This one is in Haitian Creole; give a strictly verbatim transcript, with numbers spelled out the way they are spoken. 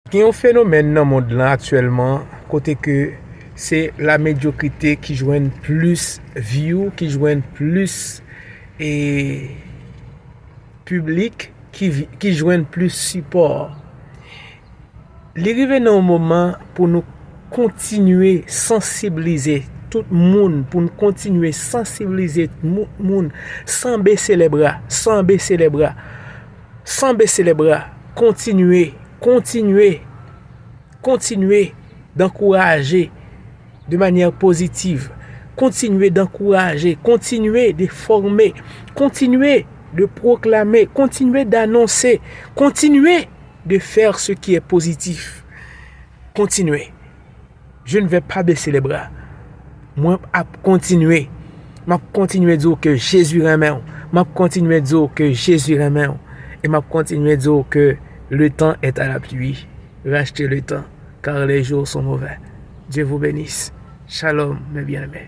Gen yon fenomèn nan mond lan aktyèlman kote ke se la medyokrite ki jwenn plis view, ki jwenn plis e piblik, ki, vi- ki jwenn plis sipò. Li rive nan yon moman pou nou kontinye sansibilize tout moun, pou nou kontinye sansibilize tout moun san bese lè bra, san bese lè bra, san bese lè bra. Kontinye, kontinye, kontinye d'ankouraje de manyè pozitiv. Kontinye d'ankouraje, kontinye de fòme, kontinye de pwoklame, kontinye d'anonse, kontinye de faire ce qui est positif. Kontinye. Je ne vais pas baisser les bras. Mwen ap kontinye. M ap kontinye di w ke Jezi renmen w. M ap kontinye di w ke Jezi renmen w. E m ap kontinye di w ke le temps est à la pluie. Rachetez le temps, car les jours sont mauvais. Dieu vous bénisse. Shalom, mes bien-aimés.